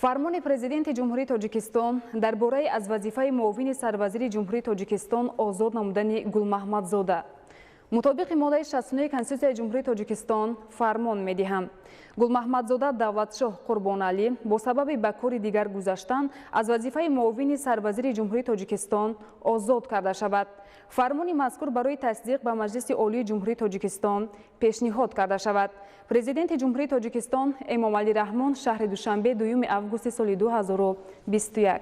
Фармони Президенти Ҷумҳурии Тоҷикистон дар бораи аз вазифаи муовини сарвазири Ҷумҳурии Тоҷикистон озод намудани Гулмаҳмадзода. Мутобиқи моддаи 69 Конститутсияи Ҷумҳурии Тоҷикистон фармон медиҳам: Гулмаҳмадзода Давлатшоҳ Қурбоналӣ бо сабаби ба кори дигар гузаштан аз вазифаи муовини сарвазири Ҷумҳурии Тоҷикистон озод карда шавад. Фармони мазкур барои тасдиқ ба Маҷлиси Олии Ҷумҳурии Тоҷикистон пешниҳод карда шавад. Президенти Ҷумҳурии Тоҷикистон Эмомалӣ Раҳмон, шаҳри Душанбе, 2 августи соли 2021.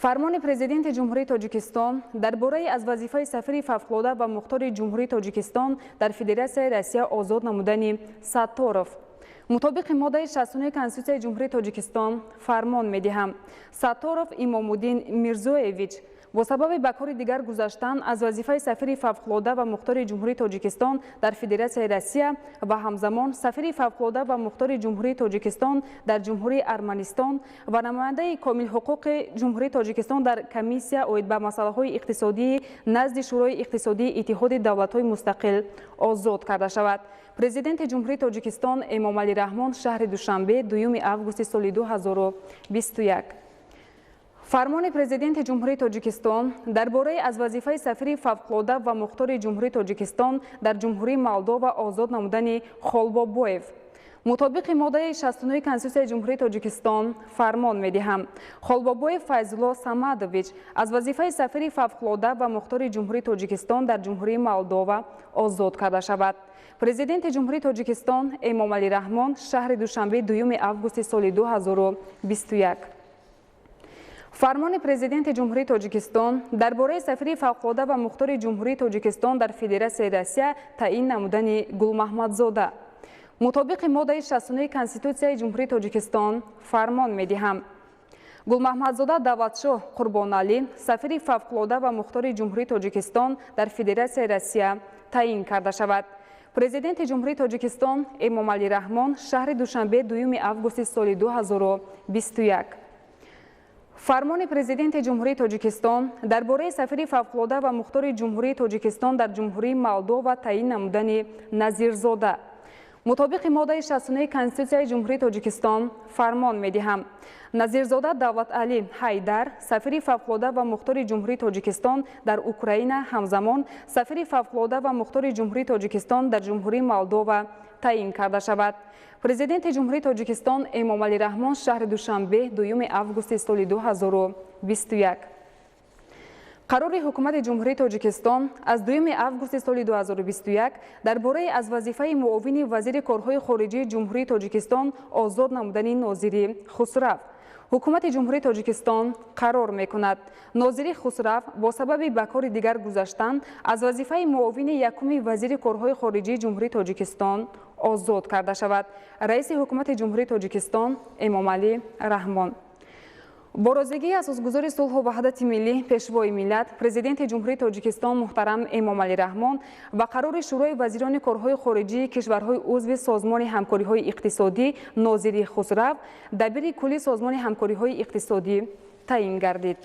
Фармони Президенти Ҷумҳурии Тоҷикистон дар бораи аз вазифаи сафири фавқулода ва мухтори Ҷумҳурии Тоҷикистон дар Федератсияи Россия озод намудани Сатторов. Мутобиқи моддаи 69 Конститутсияи Ҷумҳурии Тоҷикистон фармон медиҳам: Сатторов Имомуддин Мирзоевич бо сабаби ба кори дигар гузаштан аз вазифаи сафири фавқулода ва мухтори Ҷумҳурии Тоҷикистон дар Федератсияи Россия ва ҳамзамон сафири фавқулода ва мухтори Ҷумҳурии Тоҷикистон дар Ҷумҳурии Арманистон ва намояндаи комилҳуқуқи Ҷумҳурии Тоҷикистон дар Комиссия оид ба масъалаҳои иқтисодии назди Шӯрои иқтисодии Иттиҳоди Давлатҳои Мустақил озод карда шавад. Президенти Ҷумҳурии Тоҷикистон Эмомалӣ Раҳмон, шаҳри Душанбе, 2 августи соли 2021. Фармони Президенти Ҷумҳурии Тоҷикистон дар бораи аз вазифаи сафири фавқулода ва мухтори Ҷумҳурии Тоҷикистон дар Ҷумҳурии Молдова озод намудани Холбобоев. Мутобиқи моддаи 69 Конститутсияи Ҷумҳурии Тоҷикистон фармон медиҳам: Холбобоев Файзулло Самадович аз вазифаи сафири фавқулода ва мухтори Ҷумҳурии Тоҷикистон дар Ҷумҳурии Молдова озод карда шавад. Президенти Ҷумҳурии Тоҷикистон Эмомалӣ Раҳмон, шаҳри Душанбе, 2 августи соли 2021. Фармони Президенти Ҷумҳурии Тоҷикистон дар бораи сафири фавқулода ва мухтори Ҷумҳурии Тоҷикистон дар Федератсияи Россия таъин намудани Гулмаҳмадзода. Мутобиқи моддаи 69 Конститутсияи Ҷумҳурии Тоҷикистон фармон медиҳам: Гулмаҳмадзода Давлатшоҳ Қурбоналӣ сафири фавқулода ва мухтори Ҷумҳурии Тоҷикистон дар Федератсияи Россия таъин карда шавад. Президенти Ҷумҳурии Тоҷикистон Эмомалӣ Раҳмон, шаҳри Душанбе, 2 августи соли 2021. Фармони Президенти Ҷумҳурии Тоҷикистон дар бораи сафири фавқулода ва мухтори Ҷумҳурии Тоҷикистон дар Ҷумҳурии Молдова таъин намудани Назирзода. Мутобиқи моддаи 69 Конститутсияи Ҷумҳурии Тоҷикистон фармон медиҳам: Назирзода Давлаталӣ Ҳайдар сафири фавқулода ва мухтори Ҷумҳурии Тоҷикистон дар Украина, ҳамзамон сафири фавқулода ва мухтори Ҷумҳурии Тоҷикистон дар Ҷумҳурии Молдова таъин карда шавад. Президенти Ҷумҳурии Тоҷикистон Эмомалӣ Раҳмон, шаҳри Душанбе, 2 августи соли 2021. Қарори Ҳукумати Ҷумҳурии Тоҷикистон аз 2 августи соли 2021 дар бораи аз вазифаи муовини вазири корҳои хориҷии Ҷумҳурии Тоҷикистон озод намудани Нозири Хусрав. Ҳукумати Ҷумҳурии Тоҷикистон қарор мекунад: Нозири Хусрав бо сабаби ба кори дигар гузаштан аз вазифаи муовини якуми вазири корҳои хориҷии Ҷумҳурии Тоҷикистон озод карда шавад. Раиси Ҳукумати Ҷумҳурии Тоҷикистон Эмомалӣ Раҳмон. Бо розигии Асосгузори сулҳу ваҳдати миллӣ, Пешвои миллат, Президенти Ҷумҳурии Тоҷикистон муҳтарам Эмомалӣ Раҳмон ва қарори Шӯрои вазирони корҳои хориҷии кишварҳои узви Созмони ҳамкориҳои иқтисодӣ Нозири Хусрав дабири кулли Созмони ҳамкориҳои иқтисодӣ таъин гардид.